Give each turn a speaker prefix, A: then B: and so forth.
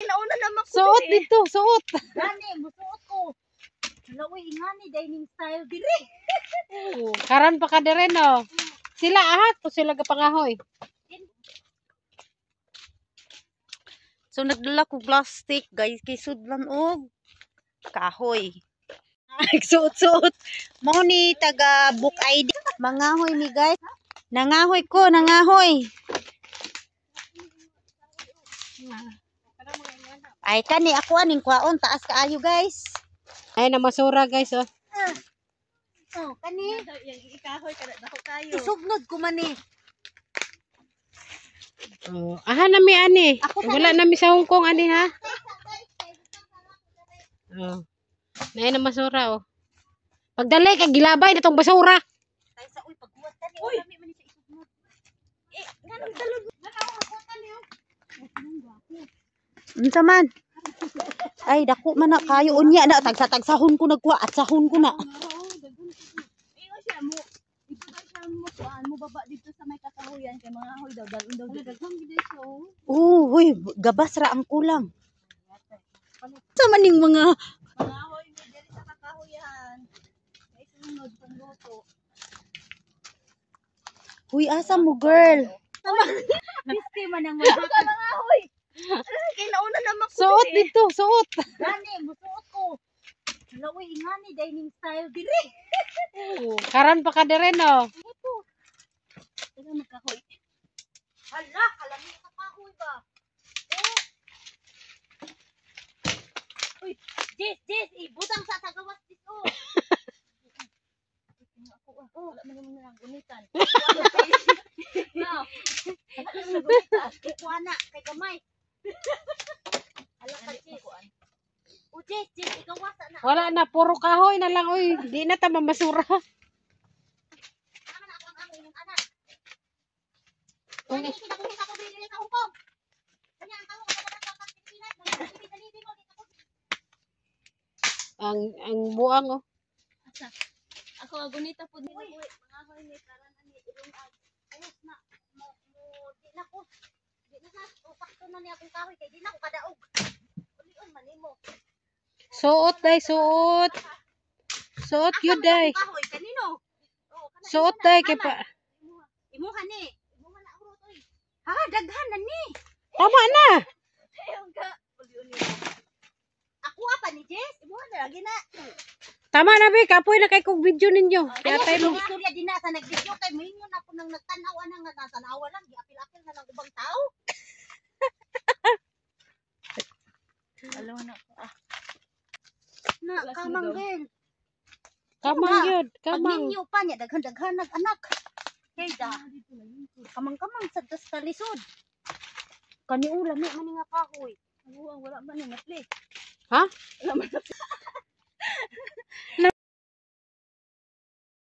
A: Nauna naman ko.
B: Suot dito, suot.
C: Gani, musuot ko. Hala, uy, ingani dining style dire.
B: Oh, karon pa ka dire no. Sila ahat po sila gapangahoy.
A: So nagdala ko plastic, guys, kay sudlan og kahoy. Suot-suot. Mo ni taga book ID. Mangahoy mi, guys. Nangahoy ko, nangahoy. Ay kani ako aning kwaon taas kaayo, guys.
B: Ay na masura, guys, oh.
C: Oh, kani.
A: Ikahoy kada dako kayo.
C: Isugnod ko man eh.
B: Oh, aha na mi ani.
C: Ako sa-
B: Wala na mi sa Hong Kong ani ha. Oh. Nay na masura oh. Pagdali kay gilabay na tong basura.
C: Tayo sa uy paghuwat kani. Uy, lami man ni siya isugnod.
A: Eh, nganong dalog? Unsa man? Ay dako man na kayo unya na tagsa-tagsahon ko nagkuha at sahon ko na.
D: Ingon siya mo. Dito daw siya mo kuan mo baba dito sa may kakahuyan kay mga ahoy daw dalon daw dito.
A: Oh, huy, gabas ra ang kulang. Sa maning mga
D: Mga ahoy mi diri sa kakahuyan. Kay sunod pang luto.
A: Huy, asa mo, girl?
C: Misti man ang mga.
D: Mga ahoy. Kay nauna naman ko.
B: Suot dito, suot.
C: Gani, musuot ko. Hala, uy, ingani dining style dire.
B: Oh, karon pa ka dire no.
D: Taga magkahoy.
C: Hala, kalami ka kahoy ba? Oh. Uy, Jess, Jess, ibutang sa tagawas dito.
D: Ako ah. Wala man mo nang gunitan.
C: No. Kuha na, kay gamay. Hala ka, Jess. O, Jess, Jess, igawasa na.
B: Wala na puro kahoy na lang oy. Di na ta mamasura.
C: Tama na ako ang amo inyong anak. Kung kinakuha sa ako diri sa Hong Kong. Kanya ang tao sa sa Pilipinas, mga mo dito.
B: Ang buang oh.
D: Ako ang gunita pud ni.
C: Uy, mga ahoy ni karan ani ilong ag. Ayos na mo mo di na ko. Di na sa o, sakto na ni akong kahoy kay di na ko kadaog. Ulion man nimo.
B: Suot day, suot. Suot
C: Asa
B: yun
C: man
B: day.
C: akong kahoy kanino? Oh, kana
B: Suot
C: imuha na,
B: day kay
C: tama.
B: pa.
C: Imuha ni. Imuha na urot oy. Ha, daghan na ni.
B: Tama na.
D: Ayaw ka. Ulion ni.
C: Ako pa ni Jess. Imuha na lagi na.
B: Tama na be, kapoy na kay kog video ninyo.
C: Kaya
B: Yatay mo.
C: istorya din na sa nag-video kay moingon ako nang nagtan-aw ana nga natanawa lang giapil-apil na lang ubang tao.
D: Alaw na ako. Ah,
C: Na
D: Alas mo
C: kamang
D: daw.
C: girl.
B: Kamang yun, kamang.
C: Pag ninyo pa niya daghan-daghan nag anak. Kay da. Kamang-kamang sa das talisod. Kani ulam man nga kahoy.
D: Ang wala man ni napli.
B: Ha?
D: Wala man.